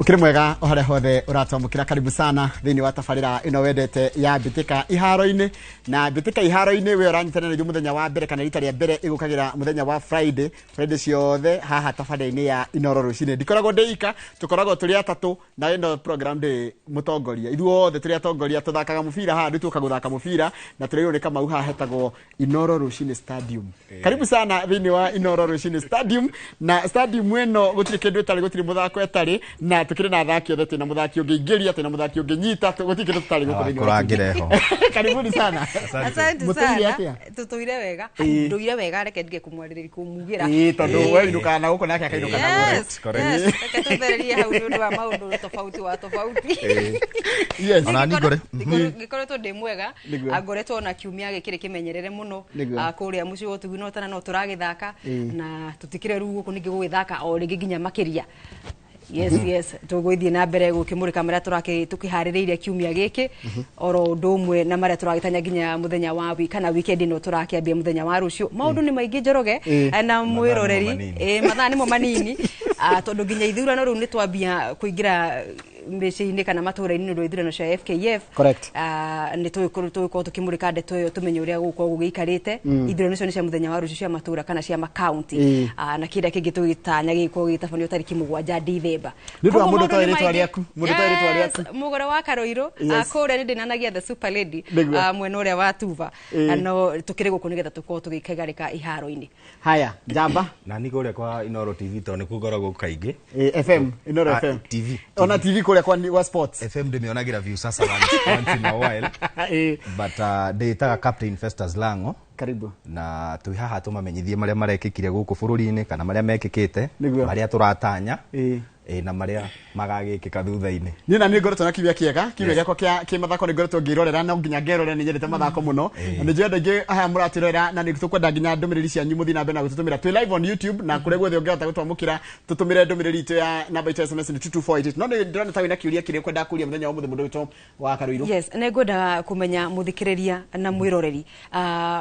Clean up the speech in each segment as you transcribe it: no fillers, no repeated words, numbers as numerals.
Ukiri mwega o haria hothe uratwamukira, karibu sana thiini wa tabarira ino wendete ya Mbitika Iharo-ini. Na Mbitika Iharo-ini we uranyitanira na muthenya wa mbere kana rita ria mbere igukagira muthenya wa Friday, Friday ciothe haha tabarira-ini ya Inoro rucini. Ndikoragwo ndĩ tukoragwo turi atatu na ino program ndi mutongoria. Ithuothe turi atongoria tuthakaga mubira haha, ndutuka guthaka mubira na turairwo ni Kamau haha hetagwo Inoro Rucini Stadium. Karibu sana thiini wa Inoro Rucini Stadium. Na stadium ino gutiri kindu itari, gutiri muthako etari, na tukire na athaki othe, twina muthaki ũngĩingĩria, twina muthaki ũngĩnyita, gũtirĩ kĩndũ tũtarĩ gũkũ thĩinĩ wa Kũrangĩre ho. Karibuni sana. Asante Mũtũire sana. Atĩa? Tũtũire wega. Ĩĩ. Ndũire wega, reke ndige kũmwarĩrĩria kũmugĩra. Ĩĩ, tondũ we ũinũkaga na gũkũ nake akainũka na gũkũ. Yes, yes. Reke tũthererie hau nĩ ũndũ wa maũndũ tofauti wa tofauti. Yes. Ona niĩ ngore. Ngĩkoretwo ndĩ mwega. Nĩguo. Ah, ngoretwo ona kiumia gĩkĩrĩ kĩmenyerere mũno. Nĩguo. Ah, kũrĩa mũciĩ wa ũtugi no tana no tũragĩthaka Ĩĩ. na tũtikĩrĩ rĩu gũkũ ningĩ gũgĩthaka o rĩngĩ nginya makĩria. Yes, tũgũthiĩ na mbere gũkĩmũrĩka marĩa tũkĩharĩrĩirie kiumia gĩkĩ oro ũndũ ũmwe na marĩa tũragĩtanya nginya mũthenya wa kana weekend ĩno tũrakĩambia mũthenya wa rũciũ. Maũndũ nĩ maingĩ Njoroge na mwĩroreri. Manini. Mathaa nĩmo manini. Ah, tondũ nginya ithurano rĩu nĩ twambia kũingĩra mĩciĩ-inĩ kana matũũra-inĩ nĩ ũndũ wa ithurano cia FKF. Correct. Ah, nĩ tũgũkorwo tũkĩmũrĩka ndeto ĩyo tũmenye ũrĩa gũgũkorwo gũgĩikarĩte. Ithurano icio nĩ cia mũthenya wa rũciũ cia matũũra kana cia makaunti. Ah, na kĩrĩa kĩngĩ tũgĩtanya gĩgĩkorwo gĩgĩtabanio tarĩki 7 Dithemba. Nĩ ũndũ wa Koguo mũndũ maũndũ ũtoĩ nĩ rĩtwa maingĩ. rĩaku, mũndũ ũtoĩ rĩtwa Yes, rĩaku. Mũgũre wa Karoirũ. Yes. Ah, kũrĩa nĩ ndĩnanagia the super lady. Nĩguo. Ah, mwena ũrĩa wa Tuva. Ĩĩ. Ah, no tũkĩrĩ gũkũ nĩgetha tũkorwo tũgĩkaigarĩka iharo-inĩ. Haya, njamba. Na niĩ kũrĩa kwa Inoro TV tondũ nĩkuo ngoragwo kaingĩ. Ĩĩ, FM, Inoro Ah, FM. TV. Ona TV kũrĩa kwa sports. FM ndĩmĩonagĩra view sasa once in a while. Ĩĩ. But ndĩĩtaga Captain Festus Lango. Karibu. Na twĩ haha tũmamenyithie marĩa marekĩkire gũkũ bũrũri-inĩ kana marĩa mekĩkĩte, Nĩguo. marĩa tũratanya, Ĩĩ. na marĩa magagĩkĩka thutha-inĩ. Niĩ na niĩ ngoretwo na kiumia kĩega, kiumia gĩakwa kĩa kĩmathako nĩ ngoretwo ngĩrorera, no nginya ngerorera, nĩ nyendete mathako mũno. Na nĩ njũĩ andũ aingĩ aya mũratwĩrorera na nĩ tũkwenda nginya ndũmĩrĩri cianyu mũthiĩ na mbere na gũtũtũmĩra. Twĩ live on YouTube na kũrĩa guothe ũngĩhota gũtwamũkĩra, tũtũmĩre ndũmĩrĩri itũ ya namba itũ ya SMS nĩ 22488. No nĩ ndĩrona ta wĩna kĩũria kĩrĩa ũkwenda kũria mũthenya wa ũmũthĩ mũndũ witũ wa Karoirũ. Yes, nĩ ngwenda kũmenya mũthikĩrĩria na mwĩroreri,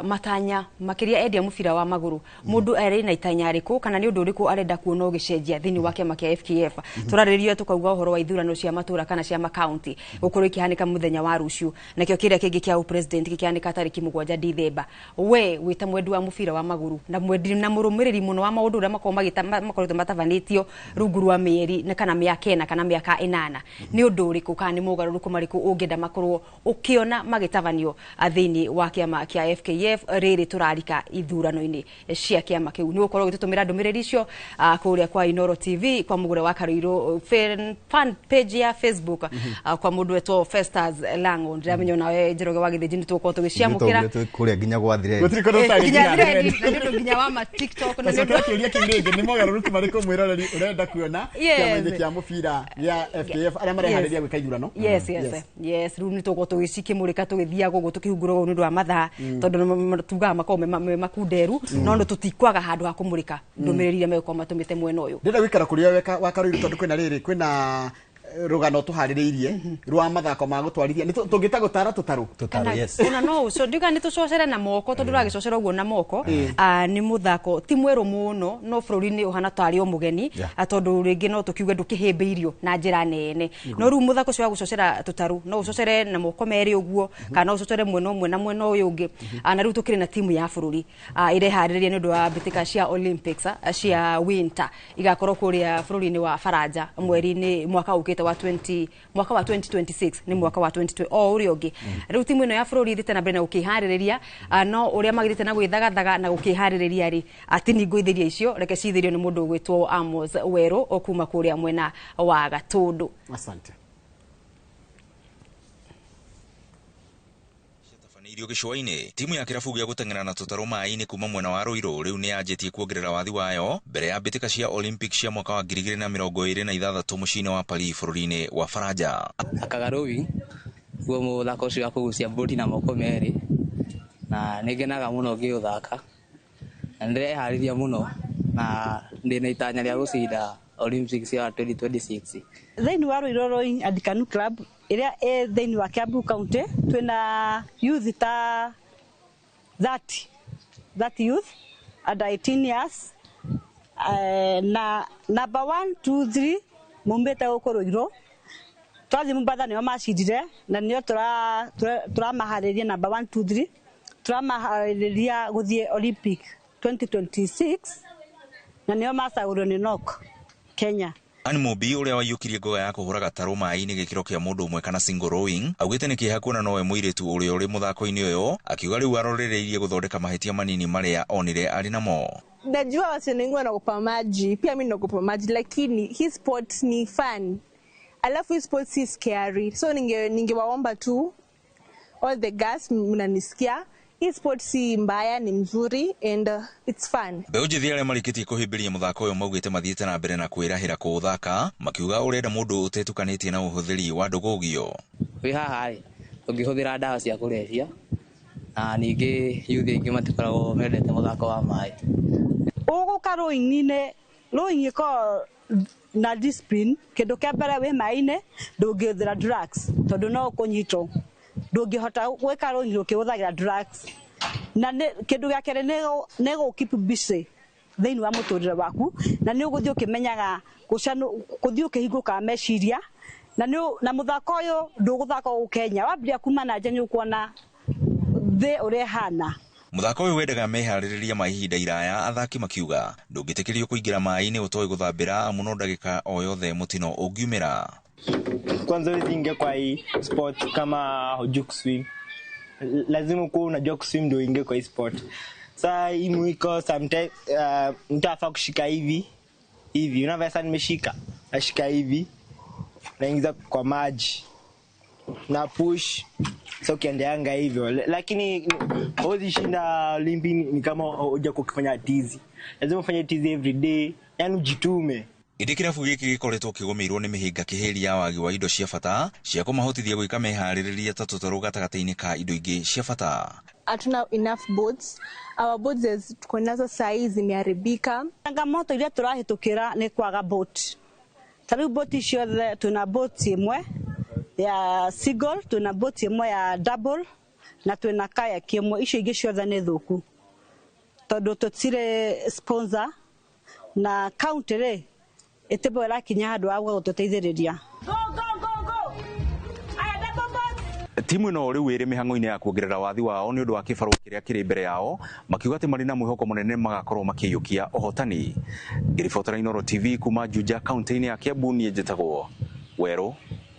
matanya makĩria endia mũbira wa magũrũ, mũndũ arĩ na itanya rĩkũ kana nĩ ũndũ ũrĩkũ arenda kuona ũgĩcenjia thĩinĩ wa kĩama kĩa FKF. Tũrarĩrĩria tũkauga ũhoro wa ithurano cia matũũra kana cia makaunti gũkorwo ikĩhanĩka mũthenya wa rũciũ, nakĩo kĩrĩa kĩngĩ kĩa president gĩkĩhanĩka tarĩki 7 Dithemba. We wĩ ta mwendi wa mũbira wa magũrũ na mwendi na mũrũmĩrĩri mũno wa maũndũ ũrĩa makoragwo makoretwo matabanĩtio rungu rwa mĩeri na kana mĩaka 4 kana mĩaka 8, nĩ ũndũ ũrĩkũ kana nĩ mogarũrũku marĩkũ ũngĩenda makorwo ũkĩona magĩtabanio thĩinĩ wa kĩama kĩa FKF rĩrĩ tũrarika ithurano-inĩ cia kĩama kĩu? Nĩ ũgũkorwo ũgĩtũtũmĩra ndũmĩrĩri icio, kũrĩa kwa Inoro TV, kwa Mũgũre wa Karoirũ fan page ya Facebook, kwa mũndũ wetwo Festus Lango. Ndĩramenya onawe Njoroge wa Gĩthĩnji nĩ tũgũkorwo tũgĩciamũkĩra. Ithuĩ kũrĩa nginya gwa thread. Gũtirĩ kũndũ tũtarĩ Nginya nginya thread, thread. na nĩ ũndũ nginya wa ma TikTok na nĩ Tacokera ũndũ kĩũria kĩu rĩngĩ, nĩ mogarũrũku marĩkũ mwĩroreri ũrenda kuona Yes. kĩama-inĩ kĩa mũbira gĩa FKF arĩa mareharĩria gwĩka ithurano? Yes, rĩu nĩ tũgũkorwo tũgĩcikĩmũrĩka tũgĩthiaga ũguo tũkĩhunguraga ũguo nĩ ũndũ wa mathaa, tondũ tugaga makoragwo me makunderu, no nĩ tũtikwaga handũ ha kũmũrĩka ndũmĩrĩri iria megũkorwo matũmĩte mwena ũyũ. Ndĩrenda gũikara kũrĩa wa Karoirũ tondũ kwĩna rĩrĩ, kwĩna rũgano tũharĩrĩirie rwa mathako ma gũtwarithia. Nĩ tũngĩta gũtara tũtarũ. Tũtarũ, yes. Ona no ũcio ndiuga nĩ tũcocere na moko tondũ ũragĩcocera ũguo na moko. Ah, nĩ mũthako ti mwerũ mũno no bũrũri-inĩ ũhana tarĩ o mũgeni. Ah, tondũ rĩngĩ no tũkiuge ndũkĩhĩmbĩirio na njĩra nene, no rĩu mũthako ũcio wa gũcocera tũtarũ no ũcocere na moko merĩ ũguo kana no ũcocere mwena ũmwe na mwena ũyũ ũngĩ. Ah, na rĩu tũkĩrĩ na timu ya bũrũri, ĩreharĩrĩria nĩ ũndũ wa mbĩtĩka cia Olympics, cia winter igakorwo kũrĩa bũrũri-inĩ wa Faranja mweri-inĩ mwaka ũkĩte wa 20 mwaka wa 2026, nĩ mwaka wa 2020 o ũrĩa ũngĩ. Rĩu timu ĩno ya bũrũri ĩthiĩte na mbere na gũkĩharĩrĩria, no ũrĩa magĩthiĩte na gwĩthagathaga na gũkĩharĩrĩria rĩ, ti ningũithĩria icio, reke cithĩrio nĩ mũndũ ũgwĩtwo Amos Werũ o kuma kũrĩa mwena wa Gatũndũ. Asante. Irio gĩcũa-inĩ, timu ya kĩrabu gĩa gũteng'era na tũtarũ maĩ-inĩ kuma mwena wa Ruiru rĩu nĩ yanjĩtie kuongerera wathi wayo mbere ya mbĩtĩka cia Olympic cia mwaka wa 2026 mũciĩ-inĩ wa Paris bũrũri-inĩ wa Faranja. Thakaga rowing, guo mũthako ũcio wa kũgucia mbũti na moko merĩ, na nĩ ngenaga mũno ngĩũthaka na nĩ ndĩreharĩria mũno na ndĩna itanya rĩa gũcinda Olympics ya 2026. Thĩinĩ wa Ruiru Rowing and Canoe Club ĩrĩa ĩ thĩinĩ wa Kiambu County twĩna youth ta 30 youth under 18 years, na number 1 2 3 Maumĩte gũkũ Ruiru. Twathiĩ Mombatha nĩo macindire, na nĩo tũramaharĩria number 1 2 3, tũramaharĩria gũthiĩ Olympic 2026, na nĩo macagũrirwo nĩ NOC Kenya. Ann Mumbi ũrĩa waiyũkirie ngoga ya kũhũra gatarũ maĩ-inĩ gĩkĩro kĩa mũndũ ũmwe kana single rowing augĩte nĩ kĩeha kuona nowe mũirĩtu ũrĩa ũrĩ mũthako-inĩ ũyũ, akiuga rĩu arorereirie gũthondeka mahĩtia manini marĩa onire arĩ namo. Najua wasichana wengi wanaogopa maji, pia mi naogopa maji, lakini hii sport ni fun, alafu hii sport si scary, so ningewaomba tu all the girls mnanisikia, hii sport si mbaya, ni mzuri and it's fun. Mbeũ njĩthĩ arĩa marĩkĩtie kũhĩmbĩria mũthako ũyũ maugĩte mathiĩte na mbere na kwĩrahĩra kũũthaka, makiuga ũrenda mũndũ ũtetukanĩtie na ũhũthĩri wa ndũgũgio. Wĩ haha rĩ, ũngĩhũthĩra ndawa cia kũrebia, na ningĩ youth aingĩ matikoragwo mendete mũthako wa maĩ. Ũgũka rowing-inĩ, rowing ĩkoragwo na discipline. Kĩndũ kĩa mbere, wĩ maĩ-inĩ ndũngĩhũthĩra drugs tondũ no ũkũnyitwo. Ndũngĩhota gwĩka rowing ũkĩhũthagĩra drugs. Na kĩndũ gĩa kerĩ, nĩ gũ keep busy thĩinĩ wa mũtũrĩre waku, na nĩ ũgũthiĩ ũkĩmenyaga gũthiĩ ũkĩhingũkaga meciria, na mũthako ũyũ ndũgũthaka gũkũ Kenya, wambĩrĩria kuma na nja nĩ ũkuona thĩ ũrĩa ĩhana. Mũthako ũyũ wendaga meharĩrĩria ma ihinda iraya, athaki makiuga ndũngĩtĩkĩrio kũingĩra maĩ-inĩ ũtoĩ gũthambĩra, amu no ndagĩka o yothe mũtino ũngiumĩra. Kwanza huwezi ingia kwa hii sport kama hujui kuswim. Lazima ukuwe unajua kuswim ndio uingie kwa hii sport. Saa hii mwiko sometimes mtu afaa kushika hivi hivi. Unaona sasa nimeshika. Nashika hivi. Naingiza kwa maji. Na push. So ukiendeanga hivyo. Lakini huwezi shinda Olympic ni kama huja kufanya tizi. Lazima ufanye tizi every day. Yaani ujitume. Ĩndĩ kĩrabu gĩkĩ gĩkoretwo kĩgũmĩirwo nĩ mĩhĩnga kĩhĩri ya wagi wa indo cia bata cia kũmahotithia gwĩka meharĩrĩria ta tũtarũ gatagatĩ-inĩ ka indo ingĩ cia bata. Hatuna enough boats. Our boats tuko nazo sahi zimeharibika. Changamoto iria tũrahĩtũkĩra nĩ kwaga boat. Ta rĩu boat ciothe, twĩna boat ĩmwe ya single, twĩna boat ĩmwe ya double, na twĩna kayak ĩmwe. Icio ingĩ ciothe nĩ thũku tondũ tũtirĩ sponsor, na county rĩ ĩtĩmbo ĩrakinya handũ ha gũtũteithĩrĩria. Timu ĩno rĩu ĩrĩ mĩhang'o-inĩ ya kuongerera wathi wao nĩ ũndũ wa kĩbarũa kĩrĩa kĩrĩ mbere yao, makiuga atĩ marĩ na mwĩhoko mũnene magakorwo makĩiyũkia ũhotani. Ngĩribotera Inooro TV kuma Juja kaunti-inĩ ya Kiambu, niĩ njĩtagwo Werũ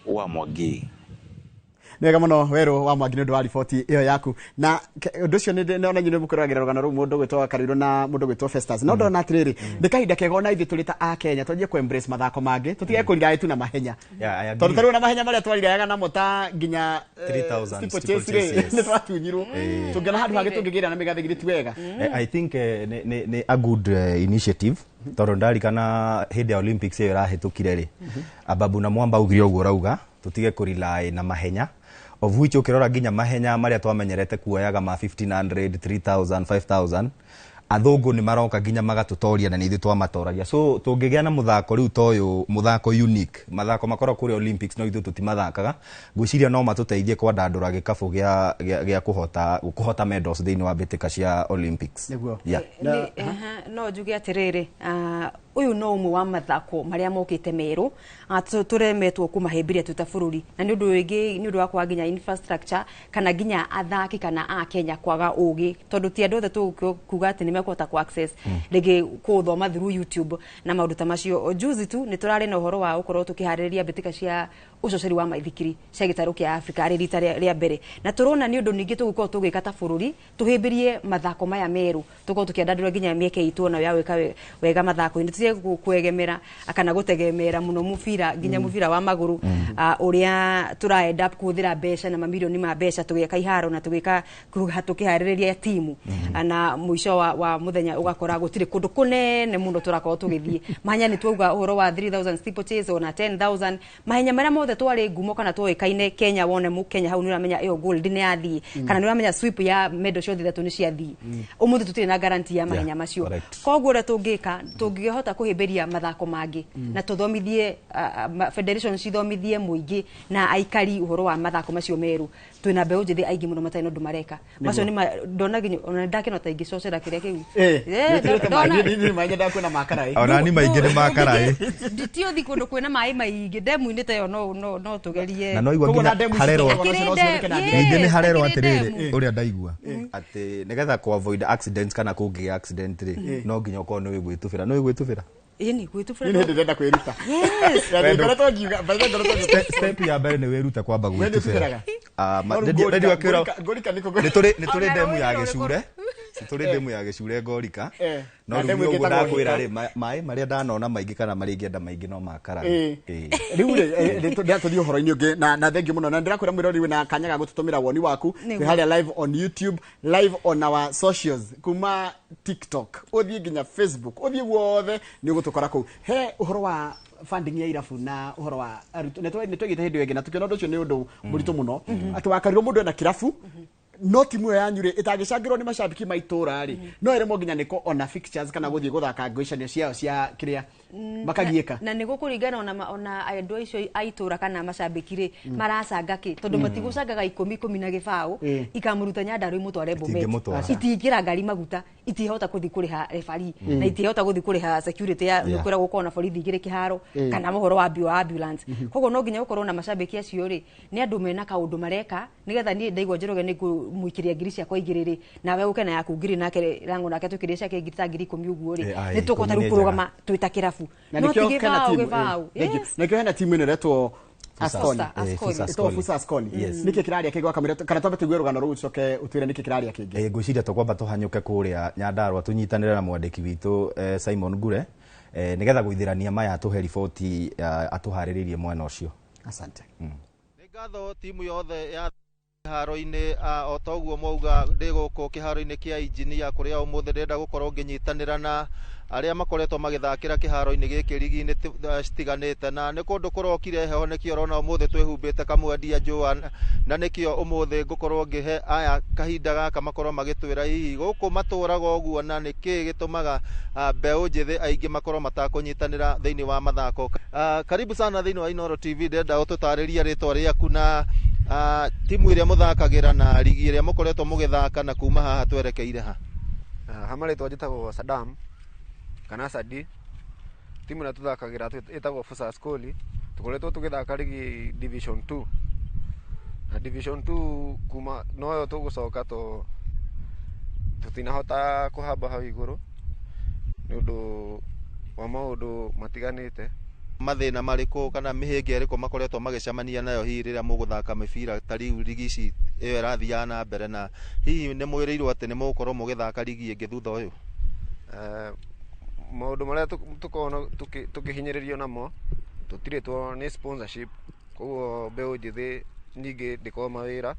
wa Mwangi. Nĩ wega mũno Werũ wa Mwangi nĩ ũndũ wa riboti ĩyo yaku, na ũndũ ũcio nĩ ona inyuĩ nĩ mũkũroragĩra rũgano rũu mũndũ gwĩtwo Karuirũ na mũndũ gwĩtwo Festus. No ndona atĩrĩrĩ, nĩ kahinda kega ona ithuĩ tũrĩ ta a Kenya twanjie kũ embrace mathako mangĩ, tũtige kũrira tu na mahenya, tondũ tarĩu na mahenya marĩa twariraga namo ta nginya 3000 steeplechase rĩ, nĩ twatunyirwo. Tũngĩona handũ hangĩ tũngĩgĩra na mĩgathĩ githĩ ti wega? I think nĩ a good initiative, tondũ ndarikana hĩndĩ ya Olympics ĩyo ĩrahĩtũkire rĩ, Ababu na Mwamba augire ũguo ũrauga, tũtige kũrely na mahenya, of which ũkĩrora nginya mahenya marĩa twamenyerete kuoyaga ma 1500, 3000, 5000, athũngũ nĩ maroka nginya magatũtoria na nĩ ithuĩ twamatoragia. So tũngĩgĩa na mũthako rĩu ta ũyũ, mũthako unique, mathako makoragwo kũrĩa Olympics no ithuĩ tũtimathakaga, ngwĩciria no matũteithie kwandandũra gĩkabũ gĩa kũhota medals thĩinĩ wa mbĩtĩka cia Olympics. Nĩguo. Yeah. No njuge atĩrĩrĩ, ũyũ no ũmwe wa mathako marĩa mokĩte merũ tũremetwo kũmahĩmbĩria twĩ ta bũrũri, na nĩ ũndũ wĩngĩ nĩ ũndũ wa kwaga nginya infrastructure kana nginya athaki kana a Kenya kwaga ũgĩ, tondũ ti andũ othe tũkuga atĩ nĩ mekũhota ku access rĩngĩ kũthoma through YouTube na maũndũ ta macio. Juzi tu nĩ tũrarĩ na ũhoro wa gũkorwo tũkĩharĩrĩria mbĩtĩka cia ũcoceri wa maithikiri cia gĩtarũ kĩa Africa arĩ rita rĩa mbere, na tũrona nĩ ũndũ ningĩ tũgũkorwo tũgĩka ta bũrũri tũhĩmbĩrie mathako maya merũ, tũkorwo tũkĩandandũra nginya mĩeke itũ onayo ya gwĩka wega mathako-inĩ, tũtige kwegemera kana gũtegemera mũno mũbira, nginya mũbira wa magũrũ ũrĩa tũra end up kũhũthĩra mbeca na mamirioni ma mbeca tũgĩaka iharo na tũgĩka tũkĩharĩrĩria timu, na mũico wa mũthenya ũgakora gũtirĩ kũndũ kũnene mũno tũrakorwo tũgĩthiĩ. Mahenya nĩ twauga ũhoro wa 3000 steeplechase ona 10,000, mahenya marĩa mothe twarĩ ngumo kana twoĩkaine Kenya, wone mu Kenya hau nĩ ũramenya ĩyo gold nĩ yathiĩ, kana nĩ ũramenya sweep ya medal ciothe ithatũ nĩ ciathiĩ. Ũmũthĩ tũtirĩ na guarantee ya mahenya macio. Koguo ũrĩa tũngĩka, tũngĩhota kũhĩmbĩria mathako mangĩ na tũthomithie federation cithomithie mũingĩ na aikari ũhoro wa mathako macio merũ, twĩna mbeũ njĩthĩ aingĩ mũno matarĩ na ũndũ mareka. Macio nĩ ndona nginya ona ndakĩona ta ingĩcocera kĩrĩa kĩu. Nyendaga kwĩna makaraĩ. Ona ni maingĩ nĩ makaraĩ. Ti ũthi kũndũ kwĩna maĩ maingĩ ndemu-inĩ ta ĩyo no tũgerie. Na no igua nginya harerwo ningĩ nĩ harerwo atĩrĩrĩ ũrĩa ndaigua atĩ nĩgetha kũ avoid accidents kana kũngĩgĩa accident rĩ, no nginya ũkorwo nĩ gwĩtubĩra, no gwĩtubĩra. Ĩni gwĩtubĩra. Nĩ hĩndĩ ndĩrenda kwĩruta. Ngoretwo ngiuga, by the way, ngoretwo ngiuga. Step ya mbere nĩ wĩrute kwamba We nĩ gwĩtubĩra. ũtubĩraga? Ngorika nĩkũ? Nĩ tũrĩ ndemu ya gĩcure, tũrĩ ndemu ya gĩcure Ngorika. No Na rĩu ndemu ũguo ĩngĩ ĩtagwo ndakwĩra Hika. rĩ, maĩ marĩa ndanona maingĩ kana marĩa ingĩenda maingĩ no makaraĩ. Rĩu rĩ, ndĩratũthiĩ ũhoro-inĩ ũngĩ na thengiũ mũno, na ndĩrakwĩra mwĩrori wĩna kanya ga gũtũtũmĩra woni waku. Nĩguo. Twĩ harĩa live on YouTube, live on our socials, kuma TikTok ũthiĩ nginya Facebook, ũthiĩ guothe nĩ ũgũtũkora kũu. He ũhoro wa funding ya irabu na ũhoro wa arutwo nĩ twagĩte hĩndĩ ĩyo ĩngĩ na tũkĩona ũndũ ũcio nĩ ũndũ mũritũ mũno, atĩ wakarirwo mũndũ ena kĩrabu no timu ĩyo yanyu rĩ ĩtangĩcangĩrwo nĩ macambĩki ma itũra rĩ, no ĩremwo nginya nĩko ona fixtures kana gũthiĩ gũthaka ngũicanio ciao cia kĩrĩa makagiĩka. Na nĩ gũkũringana ona andũ acio a itũra kana macambĩki rĩ maracanga kĩ, tondũ matigũcangaga ikũmi ikũmi na gĩbaũ ikamũruta Nyandarua imũtware Bomet. Itingĩmũtwara. Itingĩra ngari maguta, itihota kũthiĩ kũrĩha refari na itihota gũthiĩ kũrĩha security ya kwĩra gũkorwo na borithi igĩrĩ kĩharo kana mũhoro wa mbio wa ambulance. Koguo no nginya gũkorwo na macambĩki acio rĩ nĩ andũ mena kaũndũ mareka, nĩgetha niĩ ndaigua Njoroge nĩ ngũmũikĩria ngiri ciakwa igĩrĩ rĩ, nawe ũke na yaku ngiri, nake Rango nake tũikĩrie ciake ngiri ta 10,000 ũguo rĩ, Aye, nĩ tũkũhota 10,000 rĩu nĩ kũrũgama twĩ ta kĩrabu. Na No ti nĩkĩo hena gĩbaũ timu gĩbaũ. Thank you. Yes. Nĩkĩo hena timu ĩno ĩretwo Ascoli. Ascoli. Ĩtagwo Fusa Ascoli. Nĩkĩ kĩrarĩa kĩngĩ wakamĩra, kana twambe tũigue rũgano rũu ũcoke ũtwĩre nĩkĩ kĩrarĩa kĩngĩ? Ngwĩciria tũkwamba tũhanyũke kũrĩa Nyandarua tũnyitanĩre na mwandĩki witũ Simon Ngure, nĩgetha gũithĩrania maya atũhe riboti atũharĩrĩirie mwena ũcio. Asante. Nĩ ngatho timu yothe ya kĩharo-inĩ. O ta ũguo mwauga, ndĩ gũkũ kĩharo-inĩ kĩa Injinia kũrĩa ũmũthĩ ndĩrenda gũkorwo ngĩnyitanĩra na arĩa makoretwo magĩthakĩra kĩharo-inĩ gĩkĩ rigi-inĩ citiganĩte, na nĩ kũndũ kũrokire heho, nĩkĩo ũrona ũmũthĩ twĩhumbĩte kamwendia njũa, na nĩkĩo ũmũthĩ ngũkorwo ngĩhe aya kahinda gaka makorwo magĩtwĩra hihi gũkũ matũraga ũguo na nĩkĩĩ gĩtũmaga mbeũ njĩthĩ aingĩ makorwo matakũnyitanĩra thĩinĩ wa mathako. Karibu sana thĩinĩ wa Inooro TV. Ndĩrenda ũtũtarĩrie rĩtwa rĩaku na timu ĩrĩa mũthakagĩra na rigi ĩrĩa mũkoretwo mũgĩthaka, na kuma haha twerekeire ha? Ha marĩtwa njĩtagwo Saddam kana Sadi. Timu ĩrĩa tũthakagĩra ĩtagwo Fusa Skoli. Tũkoretwo tũgĩthaka rigi Division 2, na Division 2 kuma noyo tũgũcoka to tũtinahota kũhamba hau igũrũ nĩ ũndũ wa maũndũ matiganĩte. Mathĩna marĩkũ kana mĩhĩnga ĩrĩkũ makoretwo magĩcemania nayo hihi rĩrĩa mũgũthaka mĩbira ta rĩu rigi ici ĩyo ĩrathiaga na mbere, na hihi nĩ mwĩrĩirwo atĩ nĩ mũgũkorwo mũgĩthaka rigi ĩngĩ thutha ũyũ? Maũndũ marĩa tũkoragwo tũkĩhinyĩrĩrio namo tũtirĩ two nĩ sponsorship, koguo mbeũ njĩthĩ nyingĩ ndĩkoragwo mawĩra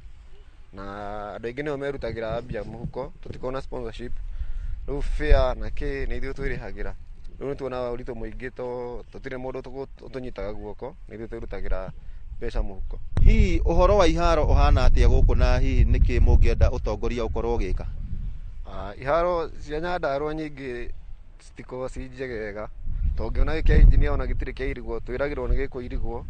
na andũ aingĩ nĩo merutagĩra mbia mũhuko, tũtikoragwo na sponsorship. Rĩu fare na kĩ nĩ ithuĩ twĩrĩhagĩra. Rĩu nĩ tuonaga ũritũ mũingĩ to tũtirĩ mũndũ ũtũnyitaga guoko, nĩ ithuĩ twĩrutagĩra mbeca mũhuko. Hihi ũhoro wa iharo ũhana atĩa gũkũ, na hihi nĩkĩ mũngĩenda ũtongoria ũkorwo ũgĩka? Iharo cia Nyandarua nyingĩ citikoragwo ci njegega, tondũ ũngĩona gĩkĩ kĩa Engineer ona gĩtirĩ kĩairigwo, twĩragĩrwo nĩ gĩkũirigwo,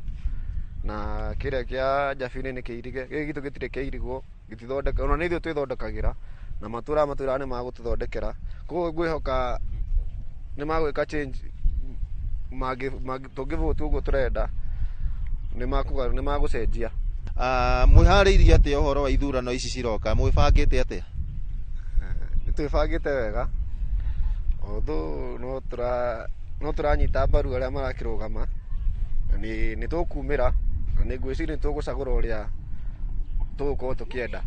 na kĩrĩa kĩa Njabini nĩ kĩirige, gĩkĩ gitũ gĩtirĩ kĩairigwo, gĩtithondeka, ona nĩ ithuĩ twĩthondekagĩra na matũra matwĩraga nĩ magũtũthondekera, koguo ngwĩhoka nĩ magwĩka change tũngĩvote ũguo tũrenda nĩ magũcenjia. Mwĩharĩirie atĩa ũhoro wa ithurano ici ciroka? Mwĩbangĩte atĩa? Nĩ twĩbangĩte wega, although no tũranyita mbaru arĩa marakĩrũgama, na nĩ tũkumĩra na nĩ ngwĩciria nĩ tũgũcagũra ũrĩa tũgũkorwo tũkĩenda.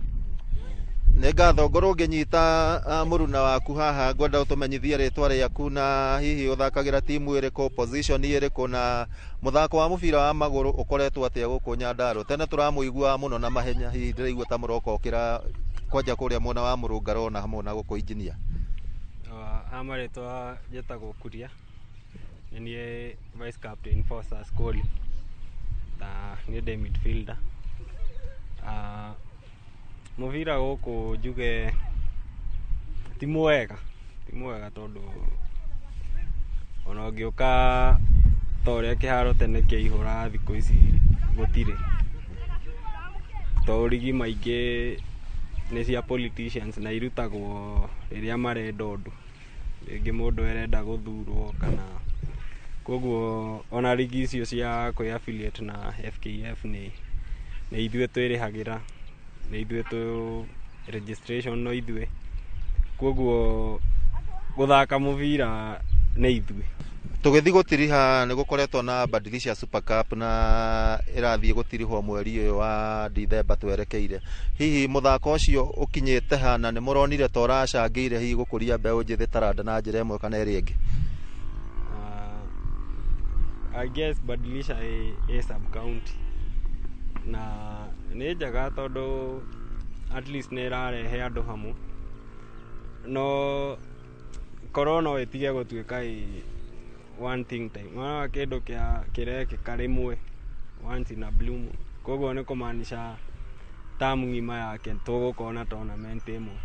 Nĩ ngatho. Ngorwo ngĩnyita mũruna waku haha, ngwenda ũtũmenyithie rĩtwa rĩaku na hihi ũthakagĩra timu ĩrĩkũ, position ĩrĩkũ, na mũthako wa mũbira wa magũrũ ũkoretwo atĩa gũkũ Nyandarua? Tene tũramũiguaga mũno na mahenya, hihi ndĩraigua ta mũroka ũkĩra kwanja kũrĩa mwena wa Mũrũngaro na hamwe na gũkũ Injinia. Ha marĩtwa njĩtagwo Kuria, nĩ niĩ vice captain for Skoli na niĩ ndĩ midfielder. Mũbira gũkũ njuge ti mwega, ti mwega tondũ ona Ona ũngĩũka ta ũrĩa kĩharo tene kĩaihũra, thikũ ici gũtirĩ, tondũ rigi maingĩ nĩ cia politicians na irutagwo rĩrĩa marenda ũndũ, rĩngĩ mũndũ arenda gũthurwo kana koguo ona rigi icio cia kwĩ affiliate na FKF nĩ ithuĩ twĩrĩhagĩra, nĩ ithuĩ tũ registration, no ithuĩ, koguo gũthaka mũbira nĩ ithuĩ. Tũgĩthiĩ gũtiriha, nĩ gũkoretwo na Badilisha Super Cup na ĩrathiĩ gũtirihwo mweri ũyũ wa Dithemba twerekeire. Hihi mũthako ũcio ũkinyĩte ha, na nĩ mũronire ta ũracangĩire hihi gũkũria mbeũ njĩthĩ taranda na njĩra ĩmwe kana ĩrĩa ĩngĩ? I guess Badilisha ĩ sub county na nĩ njega tondũ at least nĩ ĩrarehe andũ hamwe, no korwo no ĩtige gũtuĩka ĩ one thing time, wana kĩndũ kĩa kĩrekĩka rĩmwe, once in a blue moon. Koguo nĩ kũmaanisha term ng'ima yake tũgũkorwo na tournament ĩmwe,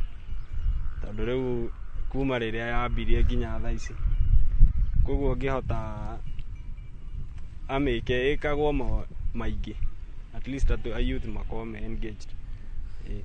tondũ rĩu kuma rĩrĩa yambirie nginya thaa ici, koguo ũngĩhota amĩke ĩkagwo maingĩ, at least a youth makorwo me engaged. Ĩĩ.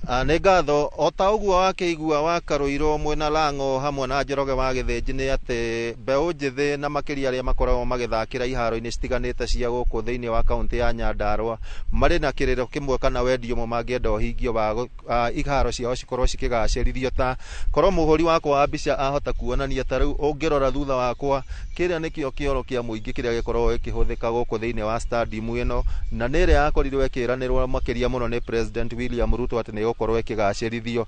Nĩ ngatho. O ta ũguo wakĩigua wa Karũirũ mwena Lang'o hamwe na Njoroge wa Gĩthĩnji, nĩ atĩ mbeũ njĩthĩ na makĩria arĩa makoragwo magĩthakĩra iharo-inĩ citiganĩte cia gũkũ thĩinĩ wa kaũntĩ ya Nyandarũa marĩ na kĩrĩro kĩmwe kana wendi ũmwe mangĩenda ũhingio wa iharo ciao cikorwo cikĩgacĩrithio. Ta korwo mũhũri wakwa wa mbica ahota kuonania, ta rĩu ũngĩrora thutha wakwa, kĩrĩa nĩkĩo kĩoro kĩa mũingĩ kĩrĩa gĩkoragwo gĩkĩhũthĩka gũkũ thĩinĩ wa stadium ĩno, na nĩ ĩrĩa yakorirwo ĩkĩranĩrwo makĩria mũno nĩ President William Ruto atĩ nĩ ĩgũkorwo ĩkĩgacĩrithio.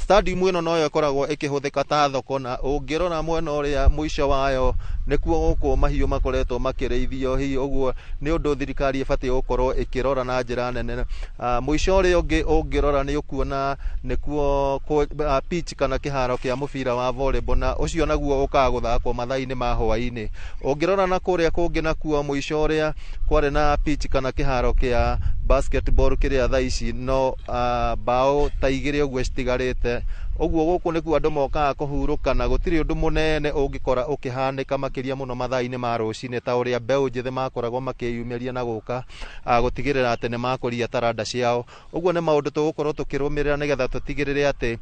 Stadium ĩno noyo ĩkoragwo ĩkĩhũthĩka ta thoko, na ũngĩrora mwena ũrĩa mũico wayo nĩkuo gũkũ mahiũ makoretwo makĩrĩithio. Hihi ũguo nĩ ũndũ thirikari ĩbatiĩ gũkorwo ĩkĩrora na njĩra nene. Mũico ũrĩa ũngĩ ũngĩrora nĩ ũkuona nĩkuo pitch kana kĩharo kĩa mũbira wa volleyball, na ũcio naguo ũkaga gũthakwo mathaa-inĩ ma hwaĩ-inĩ. Ũngĩrora na kũrĩa kũngĩ nakuo mũico ũrĩa kwarĩ na pitch kana kĩharo kĩa basketball kĩrĩa thaa ici no mbaũ ta 2 ũguo citigarĩte. Ũguo gũkũ nĩkuo andũ mokaga kũhurũka, na gũtirĩ ũndũ mũnene ũngĩkora ũkĩhanĩka makĩria mũno mathaa-inĩ ma rũcinĩ ta ũrĩa mbeũ njĩthĩ makoragwo makĩyumĩria na gũka gũtigĩrĩra atĩ nĩ makũria taranda ciao. Ũguo nĩ maũndũ tũgũkorwo tũkĩrũmĩrĩra nĩgetha tũtigĩrĩre atĩ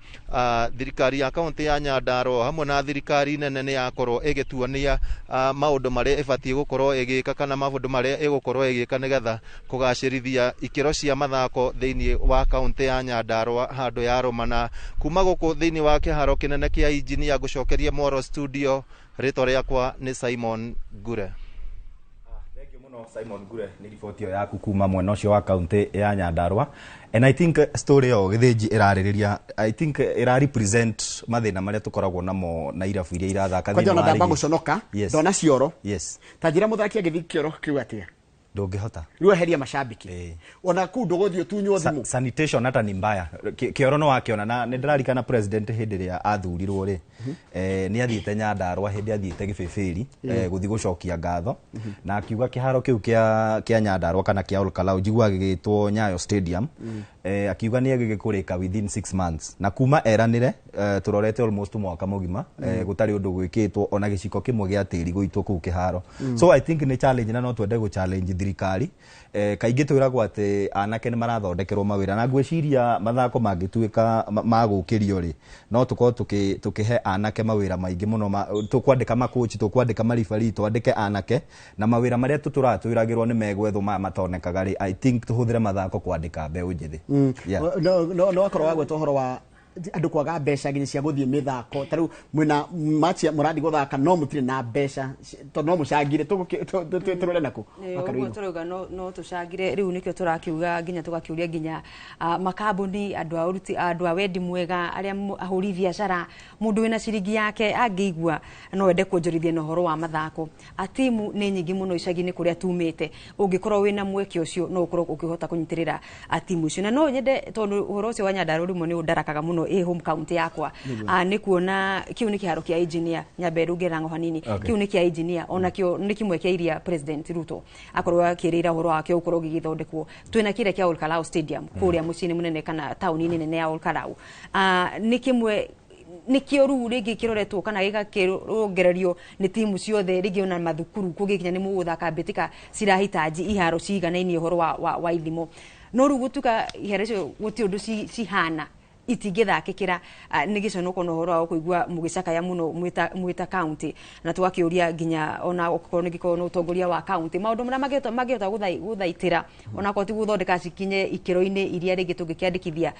thirikari ya kaũntĩ ya Nyandarũa hamwe na thirikari nene nĩ yakorwo ĩgĩtuonia maũndũ marĩa ĩbatiĩ gũkorwo ĩgĩka kana maũndũ marĩa ĩgũkorwo ĩgĩka nĩgetha kũgacĩrithia ikĩro cia mathako thĩinĩ wa kaũntĩ ya Nyandarũa handũ ya rũmana. Kuma gũkũ thĩinĩ wa kĩharo kĩnene kĩa Engineer, ngũcokeria Mworo studio. Rĩtwa rĩakwa nĩ Simon Ngure. Thank you mũno, Simon Ngure, nĩ riboti ĩyo yaku kuma mwena ũcio wa kaunti ya Nyandarua. And I think story ĩyo, Gĩthĩnji, ĩrarĩrĩria, I think ĩra represent mathĩna marĩa tũkoragwo namo na irabu iria irathaka Kwanja thĩinĩ ona wa ndamba rigi. gũconoka ndona cioro. Ta njĩra, mũthaki agĩthiĩ kĩoro kĩu atĩa? Ndũngĩhota. Rĩu eheria macambĩki ona kũu ndũgũthiĩ ũtunywo thimũ. Sanitation hata ni mbaya. Kĩoro no wakĩona, na nĩ ndĩrarikana president hĩndĩ ĩrĩa athurirwo rĩ, nĩ athiĩte Nyandarua, hĩndĩ athiĩte Gĩbĩbĩri gũthiĩ gũcokia ngatho, na akiuga kĩharo kĩu kĩa Nyandarua kana kĩa Olkalau, njiguaga gĩgĩtwo Nyayo Stadium, akiuga nĩ egĩgĩkũrĩka within 6 months, na kuma eranĩre tũrorete almost mwaka mũgima gũtarĩ ũndũ gwĩkĩtwo, ona gĩciko kĩmwe gĩa tĩri gũitwo kũu kĩharo. So I think nĩ challenge, na no twende gũ challenge thirikari. Kaingĩ twĩragwo atĩ anake nĩ marathondekerwo mawĩra, na ngwĩciria mathako mangĩtuĩka magũkĩrio rĩ, no tũkorwo tũkĩhe anake mawĩra maingĩ mũno. Tũkwandĩka makochi, tũkwandĩka maribari, twandĩke anake na mawĩra marĩa tũtũraga twĩragĩrwo nĩ megwethwo maya matonekaga rĩ, I think tũhũthĩre mathako kwandĩka mbeũ njĩthĩ. Yeah. No wakorwo wagweta ũhoro wa andũ kwaga mbeca nginya cia gũthiĩ mĩthako. Ta rĩu mwĩna match mũrathiĩ gũthaka no mũtirĩ na mbeca tondũ no mũcangire. Tũrore nakũ? Ũguo tũrauga no tũcangire. Rĩu nĩkĩo tũrakiuga nginya tũgakĩũria nginya makambuni, andũ a ũruti, andũ a wendi mwega, arĩa ahũri biacara, mũndũ wĩna ciringi yake angĩigua no ende kuonjorithia na ũhoro wa mathako. Timu nĩ nyingĩ mũno icagi-inĩ kũrĩa tumĩte. Ũngĩkorwo wĩna mweke ũcio, no ũkorwo ũkĩhota kũnyitĩrĩra timu icio. Na no nyende, tondũ ũhoro ũcio wa Nyandarua rĩmwe nĩ ũndarakaga mũno, ĩ home county yakwa. Nĩ kuona kĩu nĩ kĩharo kĩa Engineer, nyambe rũngĩra ngo hanini. Kĩu nĩ kĩa Engineer, ona kĩo nĩ kĩmwe kĩa iria President Ruto akorwo akĩrĩra ũhoro wakĩo gũkorwo gĩgĩthondekwo. Twĩna kĩrĩa kĩa Olkalau Stadium kũrĩa mũciĩ-inĩ mũnene kana taũni-inĩ nene ya Olkalau. Nĩ kĩmwe Nĩkĩo rĩu rĩngĩ kĩroretwo kana gĩgakĩrongererio nĩ timu ciothe, rĩngĩ ona mathukuru kũgĩkinya nĩ mũgũthaka mbĩtĩka cirahitaji iharo ciganainie ũhoro wa ithimo. No rĩu gũtuĩka iharo icio gũtirĩ ũndũ cihana, itingĩthakĩkĩra, nĩ gĩconoko na ũhoro wa kũigua mũgĩcakaya mũno mwĩta county, na tũgakĩũria nginya ona okorwo nĩ gĩkorwo nĩ ũtongoria wa county maũndũ marĩa mangĩhota gũthaitĩra, onakorwo ti gũthondeka cikinye ikĩro-inĩ iria rĩngĩ tũngĩkĩandĩkithia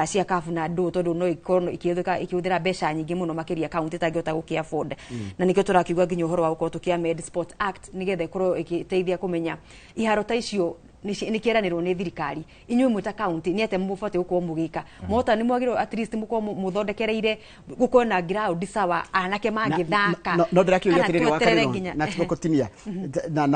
cia CAF na ndũ, tondũ no ikorwo ikĩhũthĩra mbeca nyingĩ mũno makĩria county ĩtangĩhota gũkĩ afford. Na nĩkĩo tũrakiuga nginya ũhoro wa gũkorwo tũkĩ amend Sport Act nĩgetha ĩkorwo ĩgĩteithia kũmenya iharo ta icio nĩ kĩeranĩrwo nĩ thirikari. Inyuĩ mwĩ ta county nĩ atĩa mũbatiĩ gũkorwo mũgĩka mota? Nĩ mwagĩrĩirwo at least mũkorwo mũthondekereire gũkorwo na ground sawa anake mangĩthaka. No ndĩrakĩũria kana atĩrĩrĩ wa tweterere Karino, nginya na tigo kũtinia na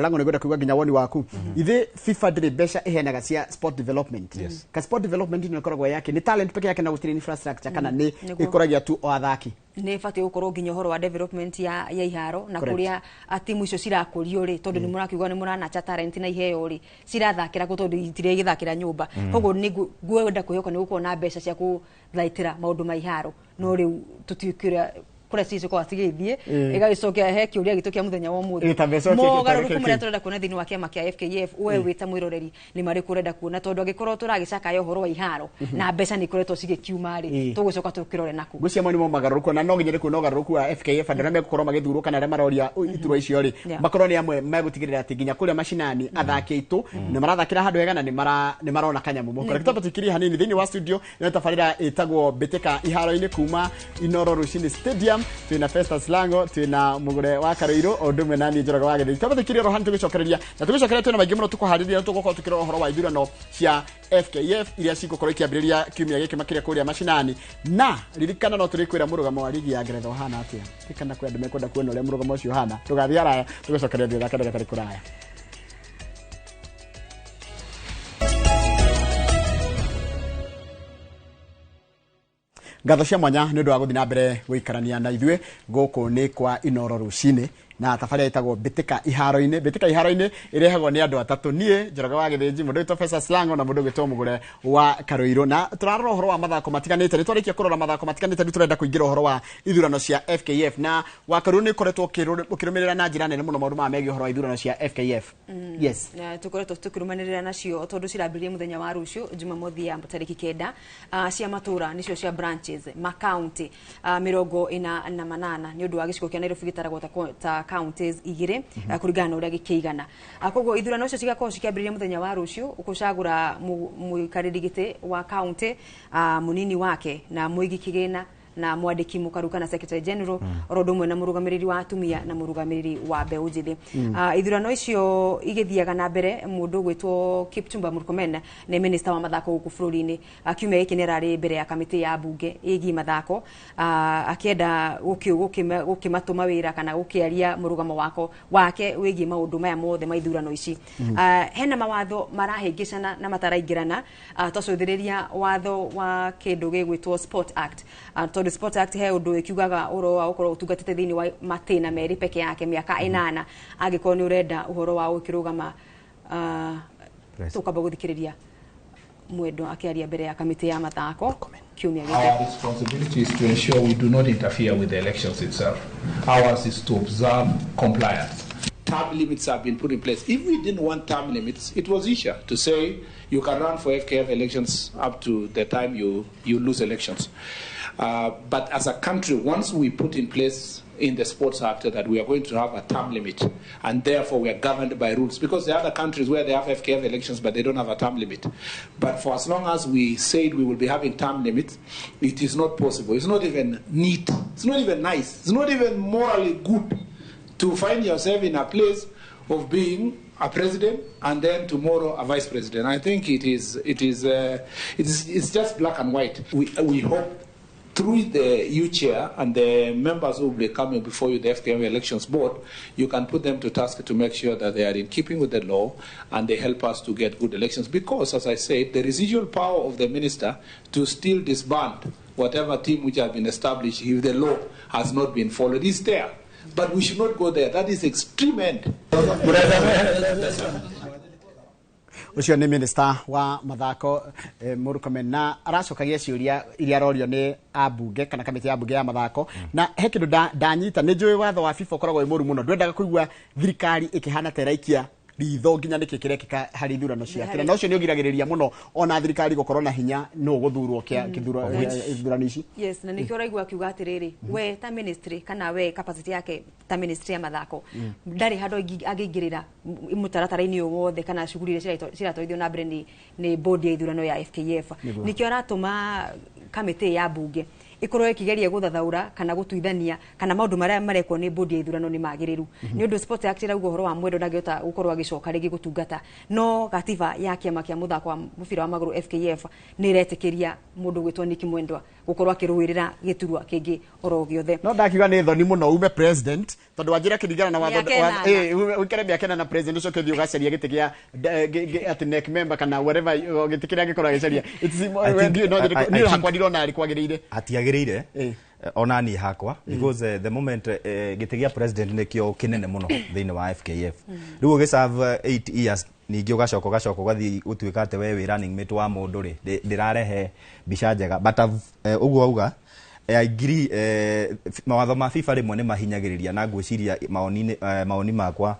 lango nĩngwenda kũigua nginya woni waku. Ithe FIFA ndĩrĩ mbeca ĩheanaga cia sport development? Ka sport development nĩ ĩkoragwo yake nĩ talent peke yake na gũtirĩ infrastructure, kana nĩ Nĩguo. ĩkũragia tu o athaki? Nä batiä gå korwo nginya å horo wa development ya iharo na Correct. kũrĩa timu icio cirakũrio rĩ, tondũ nĩ mũrakiuga nĩ mũranacha talent na iheo rĩ, cirathakĩra kũ? Tondũ itirĩ igĩthakĩra nyũmba. Koguo nĩ ngwenda kwĩhoka nĩ gũkorwo na mbeca cia kũthaitĩra maũndũ ma iharo, no rĩu tũtiũkĩra kũrĩa cicokaga cigĩthiĩ. Ĩgagĩcokia he kĩũria gitũ kĩa mũthenya wa ũmũthĩ. Ĩ, ta mbeca Mogarũrũku kĩ- marĩa tũrenda kuona thĩinĩ wa kĩama kĩa FKF, we wĩ ta mwĩroreri nĩ marĩkũ ũrenda kuona? Tondũ angĩkorwo tũragĩcakaya ũhoro wa iharo na mbeca nĩ ikoretwo cigĩkiuma rĩ, tũgũcoka tũkĩrore naku. Ngwĩciria mau nĩmo mogarũrũku, na no nginya nĩ kuona ũgarũrũku wa FKF, andũ arĩa megũkorwo magĩthurwo kana arĩa maroria iturwa icio rĩ, makorwo nĩ amwe megũtigĩrĩra atĩ nginya kũrĩa macinani athaki aitũ nĩ marathakĩra handũ hega na nĩ marona kanyamũ mũhuko. Reke twambe tũikirie hanini thĩinĩ wa studio nĩ tabarĩra ĩtagwo Mbĩtĩka Iharo-inĩ kuma Inoro Rucini Stadium. Twĩna Festus Lango, twĩna Mũgũre wa Karũirũ, o ũndũ ũmwe na niĩ Njoroge wa Gĩthĩnji. Twambe tũikirie oro hanini, tũgĩcokereria na tũgĩcokereria twĩna maingĩ mũno tũkũharĩria, na tũgũkorwo tũkĩrora ũhoro wa ithurano cia FKF iria cigũkorwo ikĩambĩrĩria kiumia gĩkĩ makĩria kũrĩa macinani. Na ririkana no tũrĩkwĩra mũrũgamo wa ligi ya Ngeretha ũhana atĩa. Ririkana kwĩ andũ mekwenda kuona ũrĩa mũrũgamo ũcio ũhana. Ndũgathiĩ haraya, tũgĩcokereria thutha kahinda gatarĩ kũraya. Ngatho cia mwanya nĩ ũndũ wa gũthiĩ na mbere gũikarania na ithuĩ. Gũkũ nĩ kwa Inoro Rũcinĩ na tabarĩra ĩtagwo Mbĩtĩka Iharo-inĩ. Mbĩtĩka Iharo-inĩ ĩrehagwo nĩ andũ atatũ: niĩ Njoroge wa Gĩthĩnji, mũndũ wĩtwo Festus Lango na mũndũ ũgwĩtwo Mũgũre wa Karũirũ, na tũrarora ũhoro wa mathako matiganĩte. Nĩ twarĩkia kũrora mathako matiganĩte, rĩu tũrenda kũingĩra ũhoro wa ithurano cia FKF. Na wa Karũirũ, nĩ ũkoretwo ũkĩrũmĩrĩra na njĩra nene mũno maũndũ maya megiĩ ũhoro wa ithurano cia FKF. Yes. Na tũkoretwo tũkĩrũmanĩrĩra nacio tondũ cirambĩrĩria mũthenya wa rũciũ Jumamothi ya tarĩki 9, cia matũra nĩcio cia branches makaunti 48, nĩ ũndũ wa gĩcigo kĩa Nairobi gĩtaragwo ta counties igĩrĩ kũringana na ũrĩa gĩkĩigana. Koguo ithurano icio cigakorwo cikĩambĩrĩria mũthenya wa rũciũ gũcagũra mũikarĩri gĩtĩ wa county, mũnini wake na mũigi kĩgĩna na mwandĩki mũkaru kana secretary general, oro ũndũ ũmwe na mũrũgamĩrĩri wa atumia na mũrũgamĩrĩri wa mbeũ njĩthĩ. Ithurano icio igĩthiaga na mbere, mũndũ ũgwĩtwo Kipchumba Murkomen nĩ minister wa mathako gũkũ bũrũri-inĩ. Kiumia gĩkĩ nĩ ararĩ mbere ya kamĩtĩ ya mbunge ĩgiĩ mathako, akĩenda gũkĩmatũma wĩra kana gũkĩaria mũrũgamo wake wĩgiĩ maũndũ maya mothe ma ithurano ici. Hena mawatho marahĩngĩcana na mataraingĩrana. Twacũthĩrĩria watho wa kĩndũ gĩgwĩtwo Sport Act, tondũ Sport Act he ũndũ ĩkiugaga ũhoro wa gũkorwo ũtungatĩte thĩinĩ wa matĩna merĩ peke yake mĩaka 8 angĩkorwo nĩ ũrenda ũhoro wa gũkĩrũgama. Tũkwamba gũthikĩrĩria mwendo akĩaria mbere ya kamĩtĩ ya mathako kiumia gĩkĩ. Our responsibility is to ensure we do not interfere with the elections itself. Ours is to observe compliance. Term limits have been put in place. If we didn't want term limits, it was easier to say you can run for FKF elections up to the time you lose elections. But as a country, once we put in place in the Sports Act that we are going to have a term limit, and therefore we are governed by rules, because there are other countries where they have FKF elections but they don't have a term limit. But for as long as we said we will be having term limits, it is not possible. It's not even neat. It's not even nice. It's not even morally good to find yourself in a place of being a president and then tomorrow a vice president. I think it's just black and white. We hope through the U chair and the members who will be coming before you, the FKM Elections Board, you can put them to task to make sure that they are in keeping with the law and they help us to get good elections. Because, as I said, the residual power of the minister to still disband whatever team which has been established if the law has not been followed is there. But we should not go there. That is extreme end. Ũcio nĩ minister wa mathako Murkomen, na aracokagia ciũria iria arorio nĩ ambunge kana kamĩtĩ ya mbunge ya mathako. Na he kĩndũ ndanyita, nĩ njũĩ watho wa FIFA ũkoragwo wĩ mũru mũno, ndwendaga kũigua thirikari ĩkĩhana ta ĩraikia ritho nginya nĩkĩ kĩrekĩka harĩ ithurano cia Kenya, na ũcio nĩ ũgiragĩrĩria mũno ona thirikari gũkorwo na hinya nũ gũthurwo kĩa ithurano ici. Yes, na nĩkĩo ũraigua akiuga atĩrĩrĩ, we ta ministry kana we capacity yake ta ministry ya mathako ndarĩ handũ angĩingĩrĩra mũtaratara-inĩ ũyũ wothe kana shughuli iria ciratwarithio na mbere nĩ board ya ithurano ya FKF. Nĩkĩo aratũma kamĩtĩ ya mbunge ikorwo ikigeria guthathaura kana gutuithania kana maundu maria marekwo ni board ya ithurano ni magiriru. Ni undu Sport Act irauga uhoro wa Mwendwa ndangihota gukorwo agicoka ringi gutungata, no gatiba ya kiama kia muthako wa mubira wa maguru FKF ni iretikiria mundu gwitwo Nick Mwendwa gukorwo akiruirira giturwa kingi oro giothe. No ndakiuga ni thoni muno ume president, tondu wanjira kiringana na watho uikare miaka ĩnana president ucoke uthie ugacaria gĩtĩ gĩa ati NEC member kana whatever gĩtĩ kĩrĩa gĩkorwo agĩcaria. Niĩ hakwa ndirona arĩ kwagĩrĩire, hatiagĩrĩire ona niĩ hakwa, because the moment gĩtĩ gĩa president nĩkĩo kĩnene mũno thĩinĩ wa FKF. Rĩu ũgĩserve 8 years ningĩ ũgacoka ũgathiĩ gũtuĩka atĩ we wĩ running mate wa mũndũ rĩ, ndĩrarehe mbica njega. But ũguo auga, I agree, mawatho ma FIFA rĩmwe nĩ mahinyagĩrĩria, na ngwĩciria maoni makwa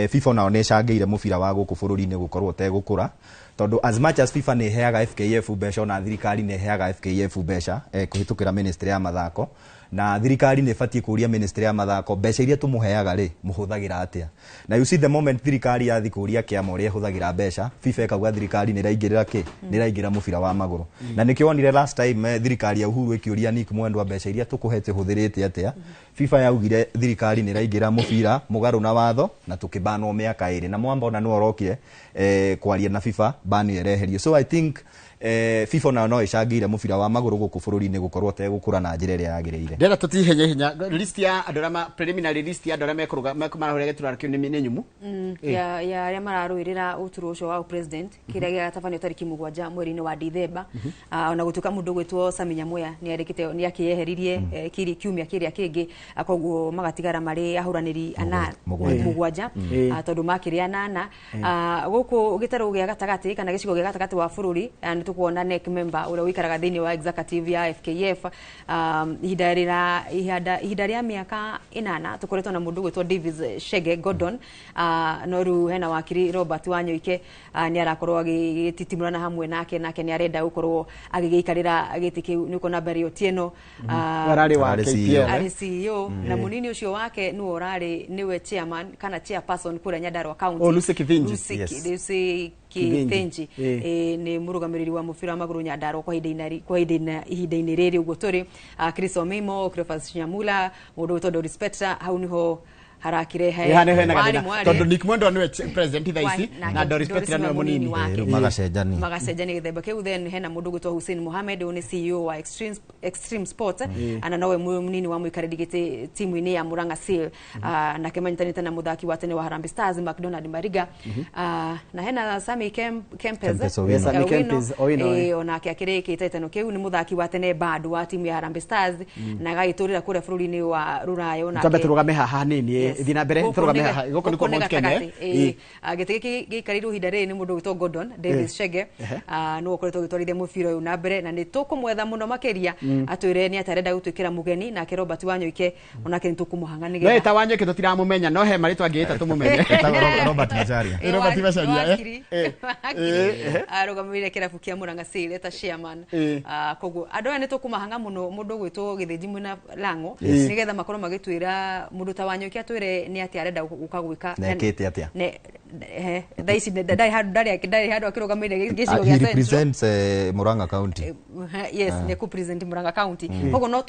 FIFA onao nĩ ĩcangĩire mũbira wa gũkũ bũrũri-inĩ gũkorwo ũtegũkũra, tondũ as much as FIFA nĩ ĩheaga FKF mbeca, ona thirikari nĩ ĩheaga FKF mbeca kũhĩtũkĩra ministry ya mathako, na thirikari nĩ ĩbatiĩ kũria ministry ya mathako mbeca iria tũmũheaga rĩ mũhũthagĩra atĩa. Na you see the moment thirikari yathi kũria kĩama ũrĩa ĩhũthagĩra mbeca, FIFA ĩkauga thirikari nĩ ĩraingĩrĩra kĩ, nĩ ĩraingĩra mũbira wa magũrũ. Na nĩkĩo wonire last time thirikari ya Uhuru ĩkĩũria Nick Mwendwa mbeca iria tũkũhete hũthĩrĩte atĩa, FIFA yaugire thirikari nĩ ĩraingĩra mũbira mũgarũ na watho, na tũkĩbanwo mĩaka ĩrĩ, na Mwamba ona nĩwe ũrokire kwaria na FIFA ban ĩyo ĩreherio. So I think FIFA nayo no ĩcangĩire mũbira wa magũrũ gũkũ bũrũri-inĩ gũkorwo ũtegũkũra na njĩra ĩrĩa yagĩrĩire. Ndĩrenda tũtihenye hinya list ya andũ arĩa preliminary list ya andũ arĩa mekũrũga marahũra gĩturwa kĩu nĩ nyumu ya arĩa mararũĩrĩra ũturwa ũcio wa president kĩrĩa gĩgatabanio tarĩki 7 mweri-inĩ wa Dithemba. Ona gũtuĩka mũndũ ũgwĩtwo Sami Nyamweya nĩ nĩ akĩeheririe kiumia kĩrĩa kĩngĩ, koguo magatigara marĩ ahũranĩri mũgwanja tondũ makĩrĩ anana. Gũkũ gĩtarũ gĩa gatagatĩ kana gĩcigo gĩa gatagatĩ wa bũrũri nĩ tũkuona NEC member ũrĩa ũikaraga thĩinĩ wa executive ya FKF ihinda rĩa mĩaka 8 tũkoretwo na mũndũ ũgwĩtwo Davis Shege Gordon, no rĩu hena wakiri Robert Wanyoike nĩ arakorwo agĩtitimũrana hamwe nake nĩ arenda gũkorwo agĩgĩikarĩra gĩtĩ kĩu. Nĩ ũkuona Barry Otieno ararĩ wa KPL, arĩ CEO, na mũnini ũcio wake nĩwe ũrarĩ nĩwe chairman kana chairperson kũrĩa Nyandarua County, Lucy Kithinji. Lucy Kithinji nĩ mũrũgamĩrĩri wa mũbira wa magũrũ Nyandarua kwa ihinda-inĩ rĩrĩ ũguo tũrĩ. Chris Omimo, Cleophas Nyamula, mũndũ ũgwĩtwo Doris Petra, hau niho harakirehe tondu Nick Mwendwa niwe president thaa ici na Doris Petra niwe munini magacejania githemba kiu. Then hena mundu gwitwo Hussein Mohamed, ni CEO wa Extreme Sport, ana nowe munini wa muikarĩri gĩtĩ timu-inĩ ya Murang'a Seal, nake manyitanĩte na muthaki wa tene wa Harambee Stars McDonald Mariga, na hena Sami Kempes Owino, onake akĩrĩ kĩhĩtahĩtano kĩu, nĩ muthaki wa tene bado wa timu ya Harambee Stars na agagĩtũrĩra kũrĩa bũrũri-inĩ wa Rũraya. Onake twambe tũrũgame haha hanini thina mbere tũrũgame haha gũkũ nĩkuo Mount Kenya. Gĩtĩ gĩkĩ gĩikarĩirwo ihinda rĩrĩ nĩ mũndũ ũgwĩtwo Gordon Davis Chege, nĩwe ũkoretwo ũgĩtwarithia mũbira ũyũ na mbere, na nĩ tũkũmwetha mũno makĩria atwĩre nĩ atĩa arenda gũtwĩkĩra mũgeni, nake Robert Wanyoike onake nĩ tũkũmũhanga nĩgetha no ĩta Wanyoike tũtiramũmenya, no he marĩtwa angĩĩta tũmũmenye. Robert Macharia, Robert Macharia arũgamĩrĩire kĩrabu kĩa Murang'a Seal eta chairman. Koguo andũ aya nĩ tũkũmahanga mũno mũndũ ũgwĩtwo Gĩthĩnji mwĩna Lang'o nĩgetha makorwo magĩtwĩra mũndũ ta Wanyoike atwĩre nĩ atĩa arenda gũka gwĩka nekĩte atĩa thaa ici ndarĩ handũ akĩrũgamĩrĩire gĩcigo gĩa He represents Murang'a County. Yes, nĩ kũ present Murang'a County. Koguo no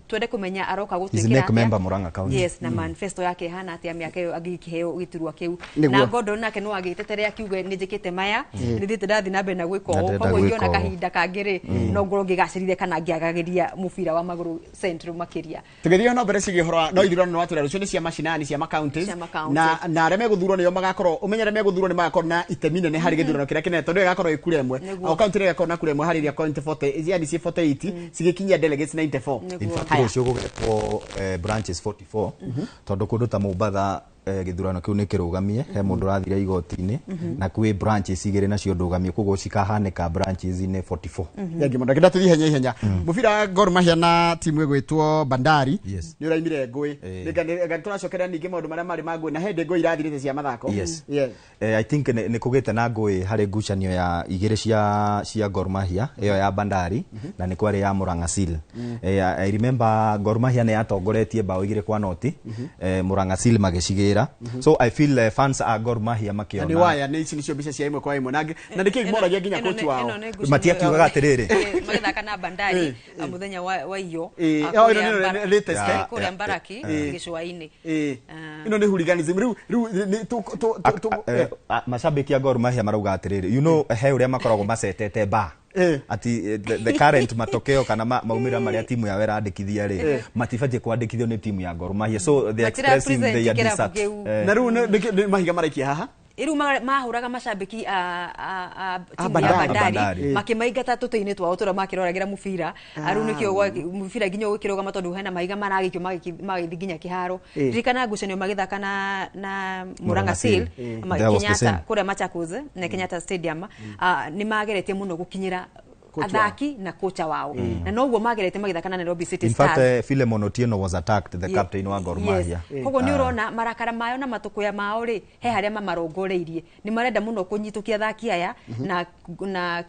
twende kũmenya aroka gũtwĩkĩra atĩa member Murang'a County. Yes, na manifesto yake ĩhana atĩa mĩaka ĩyo angĩkĩheo gĩturwa kĩu. Na Gordon nake no agĩtetere akiuge nĩ njĩkĩte maya, nĩ thiĩte ndathiĩ na mbere na gwĩka ũũ, koguo ingĩona kahinda kangĩ rĩ no ngorwo ngĩgacĩrithia kana ngĩagagĩria mũbira wa magũrũ Central makĩria. Tũgĩthiĩ na mbere ciĩgiĩ ũhoro wa no ithurano nĩ watwĩra rũciũ nĩ cia macinani cia ma-counties, na arĩa megũthurwo nĩo magakorwo ũmenye arĩa megũthurwo nĩ magakorwo na itemi nene harĩ gĩthurano kĩrĩa kĩnene, tondũ ĩgakorwo ĩ kura ĩmwe, o county ĩgakorwo na kura ĩmwe harĩ iria county 40 yani ciĩ 48 cigĩkinyia delegates 94. In fact rũciũ gũgetwo branches 44, tondũ kũndũ ta Mombatha Gĩthurano kĩu nĩ kĩrũgamie. He mũndũ ũrathire igoti-inĩ na kwĩ branches igĩrĩ nacio ndũgamie, koguo cikahanĩka branches-inĩ 44. Thengi mũno. Ngenda tũthiĩ ihenya ihenya. Mũbira wa Gor Mahia na timu ĩgwĩtwo Bandari nĩ ũraimire ngũĩ. Nĩ tũracokerera ningĩ maũndũ marĩa marĩ ma ngũĩ na hĩndĩ ngũĩ irathirĩte cia mathako. Yes. Yeah. I think nĩ kũgĩte na ngũĩ harĩ ngucanio ya igĩrĩ cia Gor Mahia, ĩyo ya Bandari na nĩ kwarĩ ya Murang'a Seal. I remember Gor Mahia nĩ yatongoretie bao 2-0, Murang'a Seal magĩcigĩra. So I feel fans a Gor Mahia Na nĩ makĩona waya nĩ ici nĩcio mbica cia ĩmwe kwa ĩmwe na nĩkĩ moragia nginya Ĩno coach wao. Ĩno nĩ ngucanio Matiakiugaga atĩrĩrĩ. Magĩthaka na Bandari mũthenya wa iyo Oh, ĩno nĩyo latest, eh? kũrĩa Mbaraki gĩcũa-inĩ. Ĩno nĩ hooliganism rĩu nĩ tũ Macambĩki a Gor Mahia marauga atĩrĩrĩ, he ũrĩa makoragwo macetete ba ati the current matokeo kana maumĩrĩra marĩa timu yao ĩrandĩkithia rĩ, matibatiĩ kwandĩkithio nĩ timu ya Gor Mahia, so they Matira expressing present their kĩrabu dissent. kĩu. Na rĩu nĩ mahiga maraikia haha. Rĩu mahũraga macambĩki a timu ya Bandari. Bandari Bandari. makĩmaingata tũtĩ-inĩ twao tũrĩa makĩroragĩra mũbira. Rĩu nĩkĩo mũbira nginya ũgĩkĩrũgama tondũ hena mahiga maragĩikio magĩthiĩ nginya kĩharo. Ririkana ngucanio magĩthaka na Murang'a Seal That was the Kenyatta same. kũrĩa Machakos na Kenyatta Stadium. Nĩ mageretie mũno gũkinyĩra Coach wao. athaki na kocha wao na noguo mageretie magĩthaka na Nairobi City In fact, Stars. Philemon Otieno was attacked, the captain wa Gor Mahia. Koguo nĩ ũrona marakara mayo na matũkũya mao rĩ, he harĩa mamarongoreirie. Nĩ marenda mũno kũnyitũkia athaki aya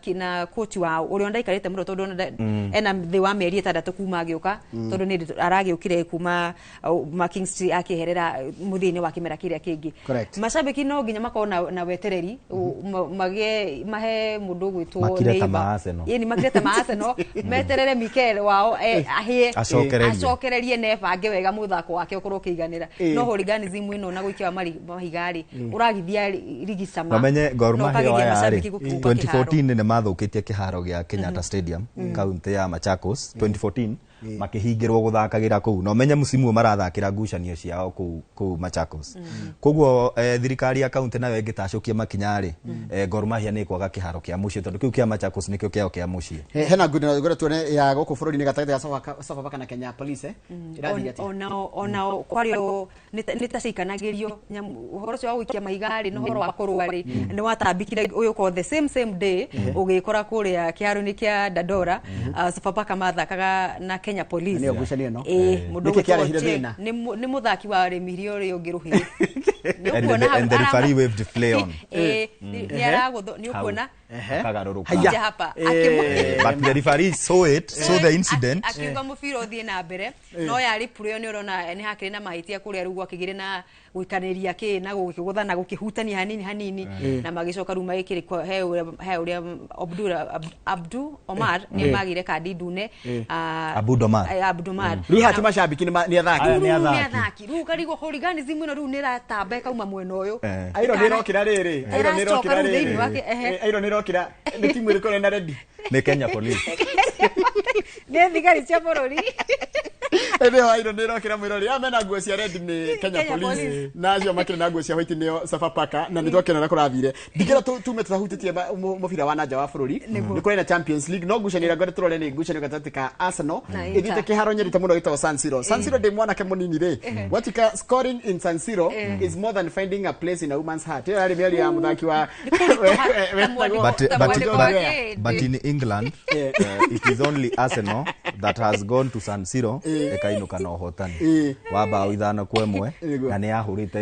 na coach wao ũrĩa ndaikarĩte mũno tondũ ona ena thĩ wa mĩeri 6 kuma agĩũka, tondũ nĩ aragĩũkire kuma ma Kings akĩherera mũthia-inĩ wa kĩmera kĩrĩa kĩngĩ. Correct. Macambĩki no nginya makorwo na wetereri, magĩe mahe mũndũ ũgwĩtwo Makire ta Neighbour. ma Arsenal. Ĩni makire ta ma Arsenal, meterere Mikel wao ahĩe Acokererie. Acokererie na ebange wega mũthako wake ũkorwo ũkĩiganĩra. No hooliganism ĩno na gũikia wa mahiga rĩ, ũragithia rigi cama Mamenye Gor na Mahia ũkagiria waya rĩ, macambĩki gũkuuma kĩharo. 2014 nĩ mathũkĩtie kĩharo gĩa Kenyatta Stadium, kaunti ya Machakos, 2014 makĩhingĩrwo gũthakagĩra kũu, na ũmenye mũcimu ũyũ marathakĩra ngucanio ciao kũu Machakos. Koguo thirikari ya kaunti nayo ĩngĩtacũkia makinya rĩ, Gor Mahia nĩ ĩkwaga kĩharo kĩa mũciĩ tondũ kĩu kĩa Machakos nĩkĩo kĩao kĩa mũciĩ. Hena ngundi ngore tuone ya gũkũ bũrũri-inĩ gatagatĩ ga Sofapaka na Kenya Police, ĩrathiĩ atĩa? Onao kwario nĩ ta ciaikanagĩrio ũhoro ũcio wa gũikia mahiga rĩ na ũhoro wa kũrũa rĩ, nĩ watambikire ũyũ the same same day ũgĩkora kũrĩa kĩharo-inĩ kĩa Dandora, Sofapaka mathakaga na Kenya Police. Nĩyo ngucanio ĩno. Mũndũ Nĩkĩ ũgwĩtwo kĩarehire Ochieng' thĩna? nĩ mũthaki warĩmirie ũrĩa ũngĩ rũhĩ. And the referee waved play on. Nĩ aragũthwo nĩ ũkuona. Akagarũrũka. Haya. Kuja hapa. But the referee saw the incident. Akiuga mũbira ũthiĩ na mbere, no yarĩ puro nĩ ũrona nĩ hakĩrĩ na mahĩtia kũrĩa rĩu gwakĩgĩrĩ na gũikanĩria kĩ na gũkĩgũtha na gũkĩhutania hanini hanini na magĩcoka rĩu magĩkĩrĩ he ũrĩa Abdu Omar nĩ magire kandi ndune. Abud Omar. Abdu Omar. Rĩu hati macambĩki nĩ athaki. Aya Rĩu nĩ nĩ athaki. athaki rĩu karigwo hooliganism ĩno rĩu nĩ ĩratamba ĩkauma mwena ũyũ. Airo nĩ ĩrokĩra rĩrĩ, airo nĩ Ĩracoka ĩrokĩra rĩu thĩinĩ rĩrĩ. wake, ehe. Airo nĩ ĩrokĩra. Nĩ timu ĩrĩkũ ĩna ready? Nĩ Kenya Police. Nĩ thigari cia bũrũri. Ĩndĩ airo nĩ ĩrokĩra mwĩrori aya mena nguo cia red nĩ Kenya Kenya Police Police. na acio makĩrĩ na nguo cia white nĩo Sofapaka na nĩ twakĩona ũrĩa kũrathire. Ndingĩra tume tũtahutĩtie mũbira wa nanja wa bũrũri. Nĩ kũrĩ na Champions League, no ngucanio ĩrĩa ngwenda tũrore nĩ ngucanio gatagatĩ ka Arsenal Na Inter. ĩthiĩte kĩharo nyendete mũno gĩtagwo San Siro. San Siro ndĩ mwanake mũnini rĩ, gwatika scoring in San Siro is more than finding a place in a woman's heart. Ĩyo yarĩ mĩario ya mũthaki wa wetagwo But, Wa kĩndĩ. but in England, it is only Arsenal that has gone to San Siro ĩkainũka na ũhotani wa bao 5-1 Nĩguo. na nĩ yahũrĩte